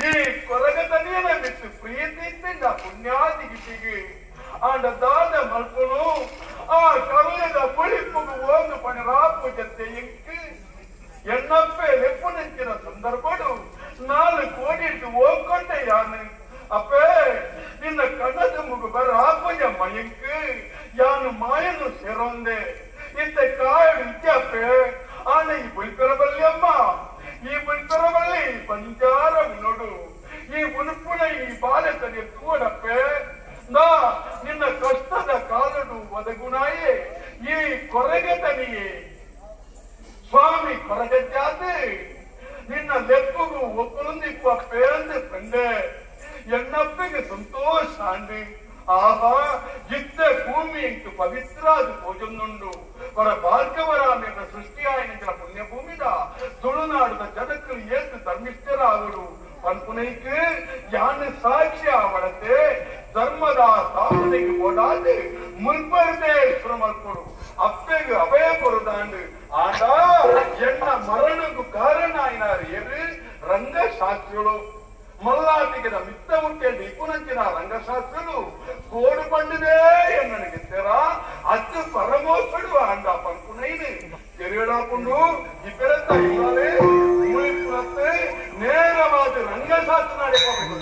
ಈ ಕೊರಗ ತನಿಯನ ಬಿಟ್ಟು ಪ್ರೀತಿ ಪುಣ್ಯಾದಿಗಿಟ್ಟಿಗೆ ಆಂಡ ದಾದ ಮಲ್ಪುನು ಆ ಕಲ್ಲೆದ ಪುಳಿಪ್ಪುಗು ಓಂದು ಪಣರಾಪು ಜತೆ ಇಂಕ್ ಎನ್ನಪ್ಪೆ ಲೆಪ್ಪುನಂಚಿನ ಸಂದರ್ಭಡು 4 ಕೋಡಿ ಓಂಕೊಂಡೆ ಯಾನು ಅಪ್ಪೇ ನಿನ್ನ ಕಣ್ಣದ ಮುಗು ಬರಾಪುಜ ಮಯಂಕ್ ಯಾನು ಮಾಯನು ಸೇರೊಂದೆ ಇಂತ ಕಾಯಡು ಇಜ್ಜಪ್ಪೆ ಆನೆ ಈ ಬುಲ್ಪೆರಬಲ್ಲಿ ಅಮ್ಮ ಈ ಬುಲ್ಪೆರಬಲ್ಲಿ ಬಂಜಾರ ಉನೋಡು ಈ ಉನುಪುಣ ಈ ಬಾಲೆ ತನೆಯ ತೂಡಪ್ಪೆ ನಾ ನಿನ್ನ ಕಷ್ಟದ ಕಾಲಡು ಒದಗುನಾಯೇ ಈ ಕೊರಗೆ ತನಿಯೇ ಸ್ವಾಮಿ ಕೊರಗಜ್ಜಾತೆ ನಿನ್ನ ಲೆಪ್ಪುಗು ಒಪ್ಪುಂದಿಪ್ಪ ಪೇಂದು ಪಂಡೆ ಎನ್ನಪ್ಪೆಗೆ ಸಂತೋಷ ಆಂಡು ಆಹಾ ಜಿತ್ತ ಭೂಮಿ ಇಂಟು ಪವಿತ್ರಾದ ಭೋಜನುಂಡು ವರ ಭಾರ್ಗವರಾಮೆಯ ಸೃಷ್ಟಿಯಾಯಿನ ಪುಣ್ಯಭೂಮಿದ ತುಳುನಾಡದ ಜನಕ್ಕಲು ಏತು ಧರ್ಮಿಷ್ಠರಾದರು ಪನ್ಪುನೈಕ್ ಯಾನು ಸಾಕ್ಷಿ ಆವಡತೆ ಧರ್ಮದ ಸ್ಥಾಪನೆಗೆ ಓಡಾದು ಮುಲ್ಪರ್ದೇ ಶ್ರಮಲ್ಪಡು ಅಪ್ಪೆಗೆ ಅಭಯ ಕೊರುದಾಂಡು ಆಂಡ ಎನ್ನ ಮರಣಕ್ಕೂ ಕಾರಣ ಆಯಿನಾರು ಏರು ರಂಗಶಾಸ್ತ್ರಿಗಳು ಮಲ್ಲಾಟಿಗದ ಮಿತ್ತ ಮುಟ್ಟೆಂಡು ಇಪ್ಪುನಂಚಿನ ರಂಗಶಾಸ್ತ್ರುಲು ಕೋಡು ಪಂಡಿದೆ ಎನ್ನನಿಗೆ ಅತ್ತು ಪರಮೋತ್ಸಡು ಅಂಡ ಪಂಕುನೈನು ತೆರೆಯಡಾಪುಂಡು ಇಬ್ಬರತ್ತ ಇಲ್ಲಾಲೆ ಮುಳಿಪುರತ್ತೆ ನೇರವಾದ ರಂಗಶಾಸ್ತ್ರ ನಡೆಯಬೇಕು.